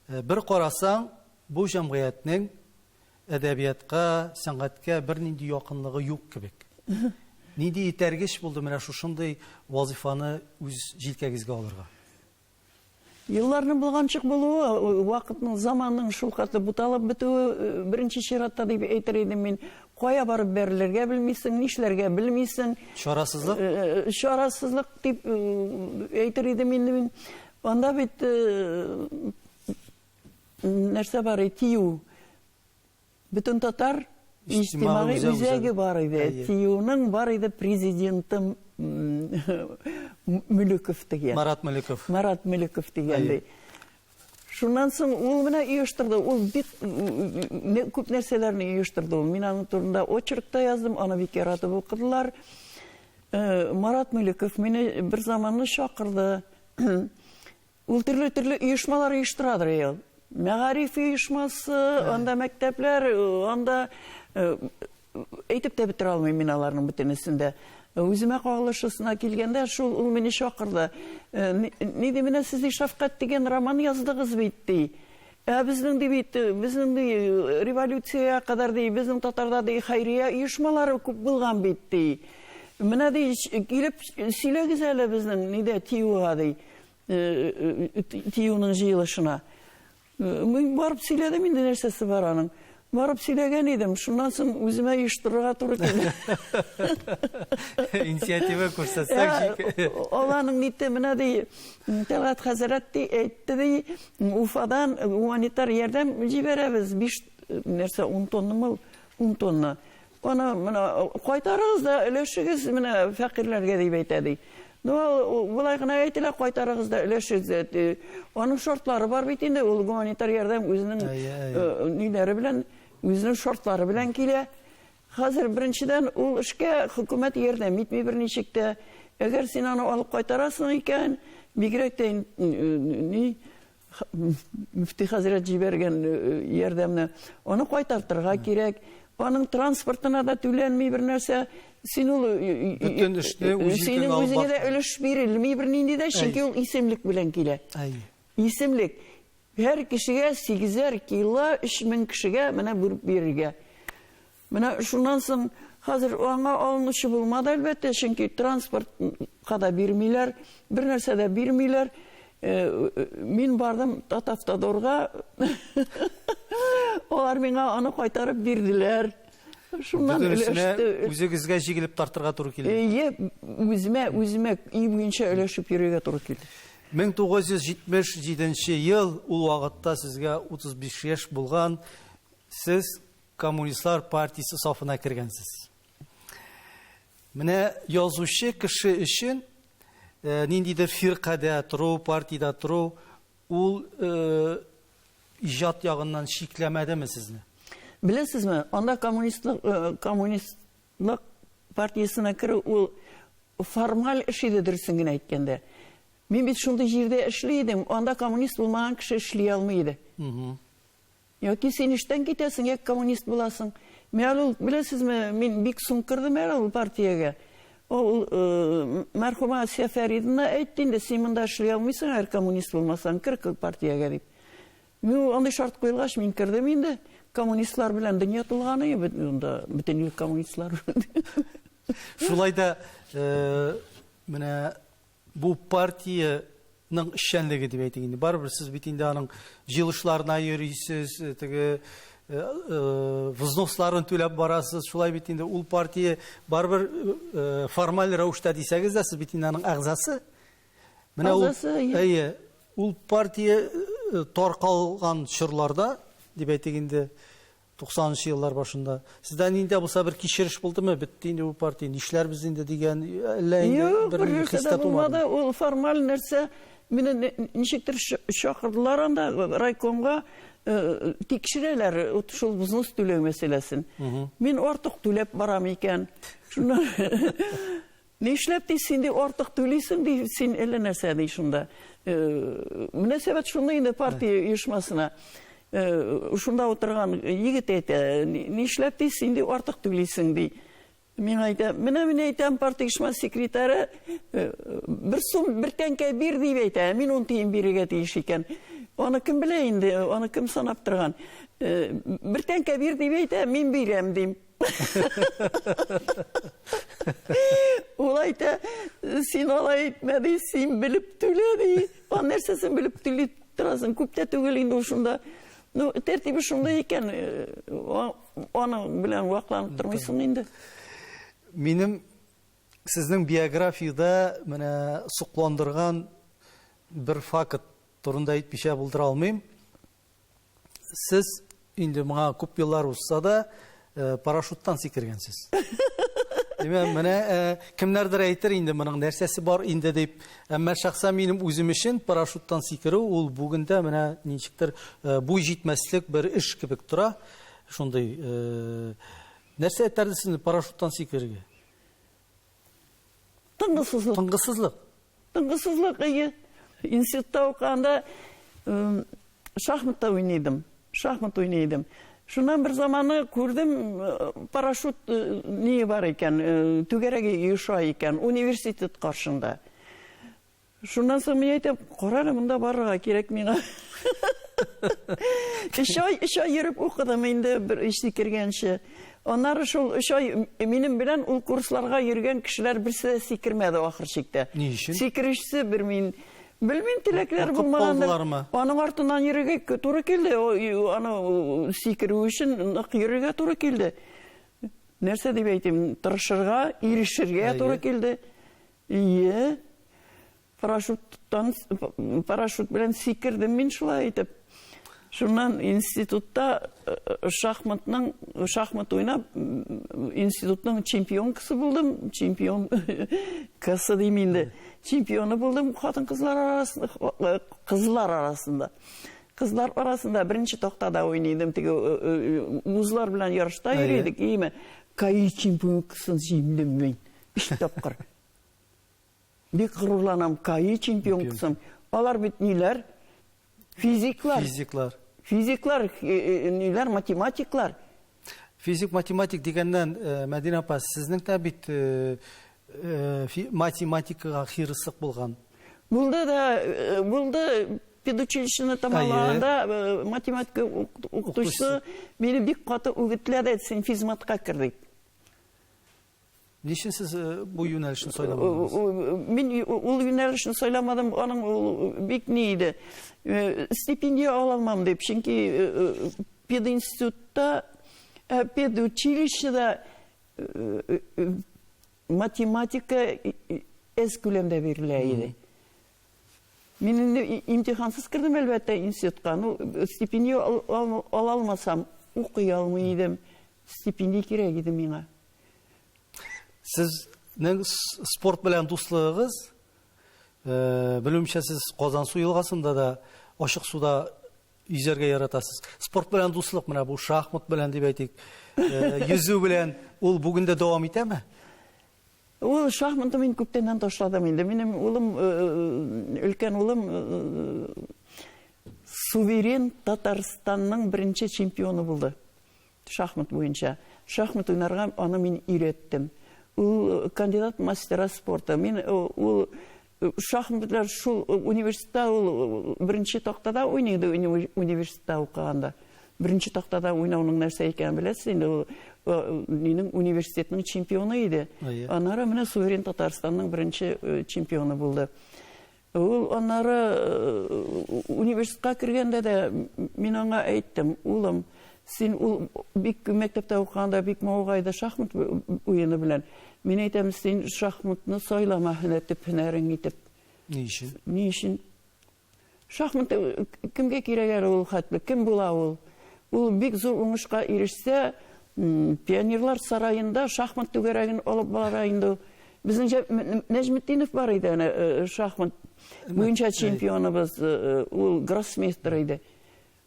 Бер карасаң, бу җәмгыятьнең Әдәбиятка, сәнгатькә бернинди якынлыгы юк кебек. Нинди этәргеч булды менә шушындый вазыйфаны үз җилкәгезгә алырга? Елларның болганчык булуы, вакытның, заманның шулкатлы буталып бетүе беренче чиратта дип әйтер идем мин. Кая барып бәрелергә белмисең, нишләргә белмисең. Чарасызлык? Чарасызлык дип әйтер идем инде мин. Анда бит Нәрсә бар иде? ТИЮ. Бөтен татар иҗтимагый үзәге бар иде. ТИЮның бар иде президенты Мөлеков дигән. Марат Мөлеков. Марат Мөлеков дигән ди. Шуннан соң ул менә оештырды. Ул бик күп нәрсәләрне оештырды ул. Мин аның турында очерк та яздым, аны бик яратып укыдылар. Марат Мөлеков мине бер заманны чакырды. Ул төрле-төрле оешмалар оештырадыр ел. Мәгариф оешмасы, анда мәктәпләр, анда әйтеп тә бетерә алмыйм мин аларның бөтенесен дә. Үземә кагылышысына килгәндә, шул ул мине чакырды. Ни ди, менә сез ди Шәфкать дигән роман яздыгыз бит, ди. Ә безнең ди бит, безнең ди революциягә кадәр ди, безнең татарда ди хәйрия оешмалары күп булган бит, ди. Менә ди, килеп сөйләгез әле безнең нидә ТИЮга ди. ТИЮның җыелышына. Мин барып сөйләдем инде нәрсәсе бар аның. Барып сөйләгән идем, шуннан соң үземә оештырырга туры килде. Инициатива күрсәтсәк, Аланың нитте менә ди, Тәлгать хәзрәт ди, әйтте ди, Уфадан гуманитар ярдәм җибәрәбез, 5 нәрсә 10 тоннамы ул? 10 тонна. Аны менә кайтарыгыз да өләшегез менә фәкыйрьләргә дип әйтә ди. Ну, болай гына әйтелә, кайтарыгыз да өләшегез ди. Аның шартлары бар бит инде, ул гуманитар ярдәм үзенең ниләре белән, үзенең шартлары белән килә. Хәзер беренчедән ул эшкә хөкүмәт ярдәм итми берничек тә. Әгәр син аны алып кайтарасың икән, бигрәк тә ни Мөфти хәзрәт җибәргән ярдәмне, аны кайтартырга кирәк. Аның транспортына да түләнми бер нәрсә. Син ул бөтен эшне үз Синең үзеңә дә өлеш бирелми бернинди дә, чөнки ул исемлек белән килә. Исемлек. Һәр кешегә сигезәр кило, 3000 кешегә менә бүлеп бирергә. Менә шуннан соң хәзер аңа алынучы булмады, әлбәттә, чөнки транспортка да бирмиләр, бер нәрсә дә бирмиләр. Мин бардым Татавтодорга, алар миңа аны кайтарып бирделәр. Шуннан өләште. Үзегезгә җигелеп тартырга туры килде. Әйе, үземә, үземә өй буенча өләшеп йөрергә туры килде. 1977 ел, ул вакытта сезгә 35 яшь булган, сез Коммунистлар партиясе сафына кергәнсез. Менә язучы кеше өчен э, ниндидер фиркадә тору, партиядә тору, ул э, иҗат ягыннан чикләмәдеме сезне? Беләсезме, анда коммунистлык, э, коммунистлык партиясенә керү ул формаль эш иде, дөресен генә әйткәндә. Мин бит шундый җирдә эшли идем, анда коммунист булмаган кеше эшли алмый иде. Яки син эштән китәсең, яки коммунист буласың. Мин әле ул, беләсезме, мин бик соң кердем әле ул партиягә. Ул мәрхүмә Асия Фәридовна әйтте инде, син монда эшли алмыйсың, әгәр коммунист булмасаң, кер партиягә дип. Мин ул андый шарт куелгач, мин кердем инде. Коммунистлар белән дөнья тулган иде, монда бөтен ил коммунистлар. Шулай да менә Бу партиянең эшчәнлеге дип әйтик инде. Барыбер сез бит инде аның җыелышларына йөрисез, э, теге э, э, взносларын түләп барасыз. Шулай бит инде ул партия барыбер формаль рәвештә дисәгез дә, сез бит инде аның әгъзасы. Менә ул, әйе, ул партия таркалган чорларда, дип әйтик инде, 90 нчы еллар башында. Сездә нинди дә булса бер кичереш булдымы? Бетте инде бу партия, нишләрбез инде дигән, әллә инде Юк, бер нәрсә дә булмады. Ул формаль нәрсә. Мине ничектер чакырдылар анда райкомга, э, тикшерәләр вот шул взнос түләү мәсьәләсен. Мин артык түләп барам икән. Шуннан Нишләп ди син ди артык түлисең ди син әллә нәрсә ди шунда. Э, мөнәсәбәт шундый инде партия оешмасына. Э, шунда утырган егет әйтә, нишләп ди син ди артык түлисең ди. Мин әйтәм, менә мин әйтәм партия оешмасы секретаре э, бер сум бер тәңкә бир дип әйтә, мин ун тиен бирергә тиеш икән. Аны кем белә инде, аны кем санап торган. Бер тәңкә бир дип әйтә, мин бирәм дим. Ул әйтә, син алай әйтмә ди, син белеп түлә ди. А нәрсәсен белеп түли торасың? Күп тә түгел инде ул шунда. Ну, тәртибе шундый икән, э, аның белән вакланып тормыйсың инде. Минем сезнең биографиядә менә сокландырган бер факт турында әйтмичә булдыра алмыйм. Сез инде моңа күп еллар узса да, э, парашюттан сикергәнсез. Димәк, менә э, кемнәрдер әйтер инде моның нәрсәсе бар инде дип. Әмма шәхсән минем үзем өчен парашюттан сикерү ул бүген дә менә ничектер э, буй җитмәслек бер эш кебек тора. Шундый нәрсә этәрде сезне парашюттан сикерергә? Тынгысызлык. Тынгысызлык. Тынгысызлык, әйе. Институтта укыганда шахматта уйный идем. Шахмат уйный идем. Шуннан бер заманы күрдем, э, парашют э, ние бар икән, э, түгәрәге оеша икән университет каршында. Шуннан соң мин әйтәм, кара әле, монда барырга кирәк миңа. Өч ай, өч ай йөреп укыдым инде бер өч сикергәнче. Аннары шул өч ай минем белән ул курсларга йөргән кешеләр берсе дә сикермәде ахыр чиктә. Ни өчен? Сикерүчесе бер мин. Белмим, теләкләр булмагандыр. Аның артыннан йөрергә туры килде. Аны сикерү өчен нык йөрергә туры килде. Нәрсә дип әйтим, тырышырга, ирешергә туры килде. Ие. Парашюттан, парашют белән сикердем мин шулай итеп. Шуннан институтта э, э, шахматның, шахмат уйнап, институтның чемпионкасы булдым. Чемпион касы дим инде. Чемпионы булдым хатын-кызлар арасында, э, кызлар арасында. Кызлар арасында беренче тактада уйный идем, теге вузлар белән ярышта йөри идек, име. КАИ чемпионкасын җиңдем мин. Өч тапкыр. Бик горурланам, КАИ чемпионкасым. Алар бит ниләр? Физиклар. Физиклар. Физиклар, э, э, ниләр, математиклар. Физик, математик дигәннән, э, Мәдинә апа, сезнең дә бит математикага хирыслык булган. Булды да, булды. педучилищены тәмамлаганда математика укытучысы мине бик каты үгетләде, син физматка кер дип. Ни өчен сез бу юнәлешне сайламадыгыз? Мин ул юнәлешне сайламадым, аның ул бик ни иде. Стипендия ала алмам дип, чөнки пединститутта, педучилищеда математика әз күләмдә бирелә иде. Мин инде имтихансыз кердем, әлбәттә, институтка. Ну, стипендия ала алмасам, укый алмый идем. Стипендия кирәк иде миңа. Сезнең спорт белән дуслыгыгыз, белүемчә, сез Казансу елгасында да ачык суда йөзәргә яратасыз. Спорт белән дуслык менә бу шахмат белән дип әйтик, йөзү белән ул бүген дә дәвам итәме? Ул шахматны мин күптәннән ташладым инде. Минем улым, өлкән улым суверен Татарстанның беренче чемпионы булды. Шахмат буенча. Шахмат уйнарга аны мин өйрәттем. Ул кандидат мастера спорта. Мин ул шахмат белән шул университетта ул беренче тактада уйный иде университетта укыганда. Беренче тактада уйнауның нәрсә икәнен беләсез инде, ул нинең университетның чемпионы иде. Аннары менә суверен Татарстанның беренче чемпионы булды. Ул аннары университетка кергәндә дә мин аңа әйттем, улым, син ул бик мәктәптә укыганда бик мавыга иде шахмат уены белән. Мин әйтәм, син шахматны сайлама һөнәр төп һөнәрең итеп. Ни өчен? Ни өчен? Шахмат кемгә кирәк әле ул хәтле? Кем була ул? Ул бик зур уңышка ирешсә, Пионерлар сараенда шахмат түгәрәген алып бара инде ул. Безнең Нәҗметдинов бар иде әнә шахмат буенча чемпионыбыз, ул гроссмейстер иде.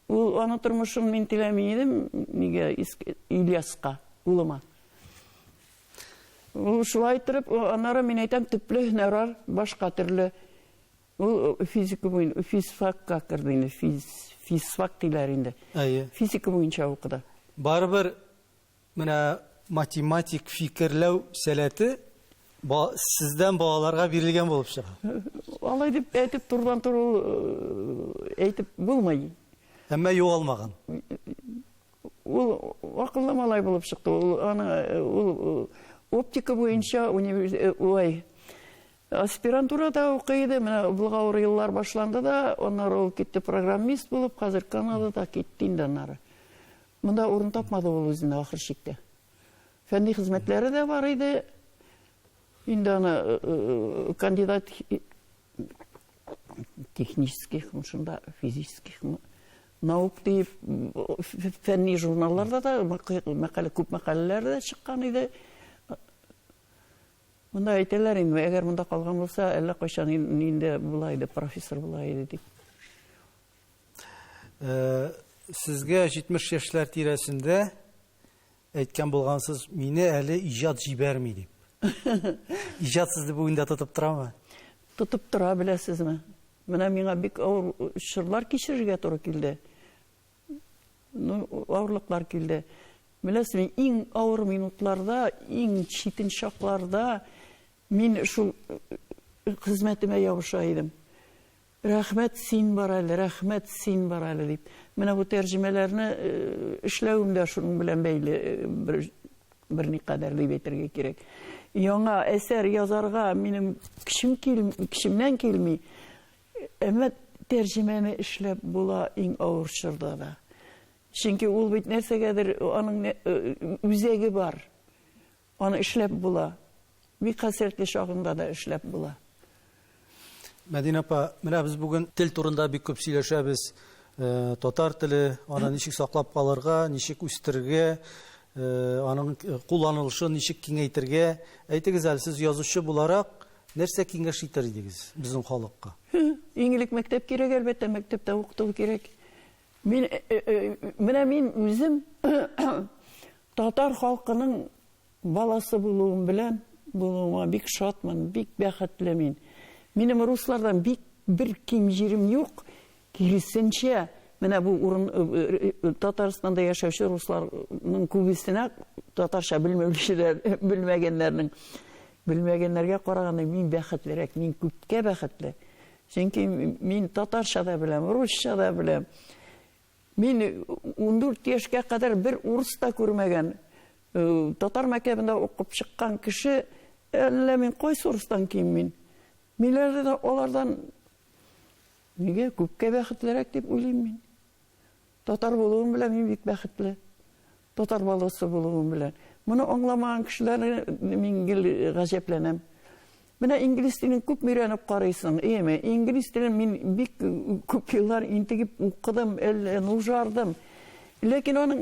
Ул аның тормышын мин теләми идем, нигә Ильяска, улыма. Ул шулай иттереп, аннары мин әйтәм, төпле һөнәр башка төрле. Ул физика буенча, физфакка керде инде, физ, физфак диләр инде. Әйе. Физика буенча укыды. Барыбер менә математик фикерләү сәләте сездән балаларга бирелгән булып чыга. Алай дип әйтеп турыдан туры ул әйтеп булмый. Әмма югалмаган. Ул акыллы малай булып чыкты. Ул аны ул оптика буенча ой Аспирантурада укый иде, менә болгавыр еллар башланды да, аннары ул китте программист булып, хәзер Канадада китте инде аннары. Монда урын тапмады ул үзенә ахыр чиктә. Фәнни хезмәтләре дә бар иде. Инде аны кандидат технических, шунда физических наук диеп фәнни журналларда да мәкалә күп мәкаләләр дә чыккан иде. Монда әйтәләр инде, әгәр монда калган булса, әллә кайчан инде була иде, профессор була иде дип. Сезгә 70 яшьләр тирәсендә әйткән булгансыз, мине әле иҗат җибәрми дип. Иҗат сезне бүген дә тотып торамы? Тотып тора, беләсезме? Менә миңа бик авыр чорлар кичерергә туры килде. Ну, авырлыклар килде. Беләсезме, иң авыр минутларда, иң читен чакларда мин шул хезмәтемә ябыша идем. Рәхмәт, син бар әле, рәхмәт, син бар әле дип. Менә бу тәрҗемәләрне эшләвем дә шуның белән бәйле бер берникадәр дип әйтергә кирәк. Яңа әсәр язарга минем көчем кил, көчемнән килми. Әмма тәрҗемәне эшләп була иң авыр чорда да. Чөнки ул бит нәрсәгәдер аның үзәге бар. Аны эшләп була. Бик хәсрәтле чагында да эшләп була. Мәдинә апа, менә без бүген тел турында бик күп сөйләшәбез. Татар теле, аны ничек саклап калырга, ничек үстерергә, аның кулланылышын ничек киңәйтергә. Әйтегез әле, сез язучы буларак, Нәрсә киңәш итәр идегез безнең халыкка? Иң элек мәктәп кирәк, әлбәттә, мәктәптә укыту кирәк. Мин менә мин үзем татар халкының баласы булуым белән булуыма бик шатмын, бик бәхетле мин. Минем руслардан бик бер ким җирем юк. Киресенчә, менә бу урын Татарстанда яшәүче русларның күбесенә татарча белмәүчеләр, белмәгәннәрнең белмәгәннәргә караганда мин бәхетлерәк, мин күпкә бәхетле. Чөнки мин татарча да беләм, русча да беләм. Мин 14 яшькә кадәр бер урыс та күрмәгән, татар мәктәбендә укып чыккан кеше, әллә мин кайсы урыстан ким мин? Мин әле алардан нигә күпкә бәхетлерәк дип уйлыйм мин. Татар булуым белән мин бик бәхетле. Татар баласы булуым белән. Моны аңламаган кешеләрне мин гел гаҗәпләнәм. Менә инглиз телен күп өйрәнеп карыйсың, әйеме? Инглиз телен мин бик күп еллар интегеп укыдым, әллә нужардым. Ләкин аның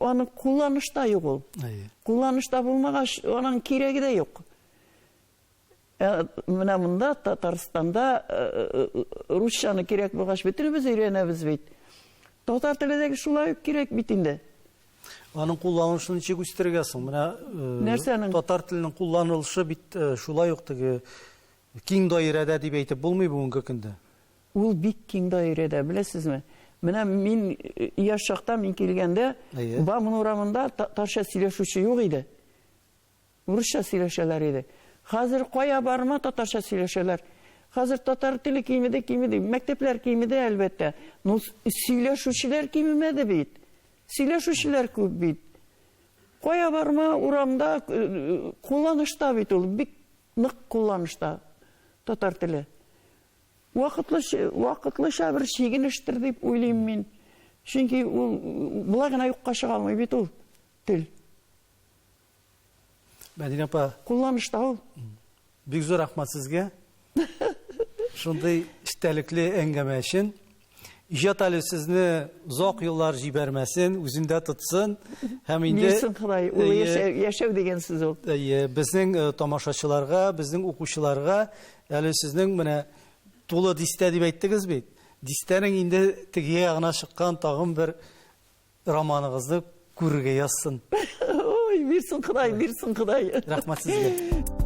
аның кулланышта юк ул. Әйе. Кулланышта булмагач, аның кирәге дә юк. Ә менә монда Татарстанда русчаны кирәк булгач, бөтенебез өйрәнәбез бит. Татар теле дә шулай ук кирәк бит инде. Аның кулланылышын ничек үстерергә соң? Менә Нәрсәнең? Татар теленең кулланылышы бит шулай ук теге киң даирәдә дип әйтеп булмый бүгенге көндә. Ул бик киң даирәдә, беләсезме? Менә мин яшь чакта мин килгәндә, Бауман урамында татарча сөйләшүче юк иде. Урысча сөйләшәләр иде. Хәзер кая барма татарча сөйләшәләр. Хәзер татар теле кимеде, кимеде. Мәктәпләр кимеде, әлбәттә. Но сөйләшүчеләр кимемәде бит. Сөйләшүчеләр күп бит. Кая барма урамда кулланышта бит ул, бик нык кулланышта татар теле. Вакытлыча, вакытлыча бер чигенештер дип уйлыйм мин. Чөнки ул болай гына юкка чыга алмый бит ул тел. Мәдинә апа. Кулланышта ул. Бик зур рәхмәт сезгә. Шундый эчтәлекле әңгәмә өчен. Иҗат әле сезне озак еллар җибәрмәсен, үзендә тотсын. Һәм инде Бирсен Ходай, ул яшәү дигән сүз ул. Әйе, безнең э, тамашачыларга, безнең укучыларга әле сезнең менә тулы дистә дип әйттегез бит. Дистәнең инде теге ягына чыккан тагын бер Романыгызны күрергә язсын. Ой, бирсен Ходай, бирсен Ходай. Рәхмәт сезгә.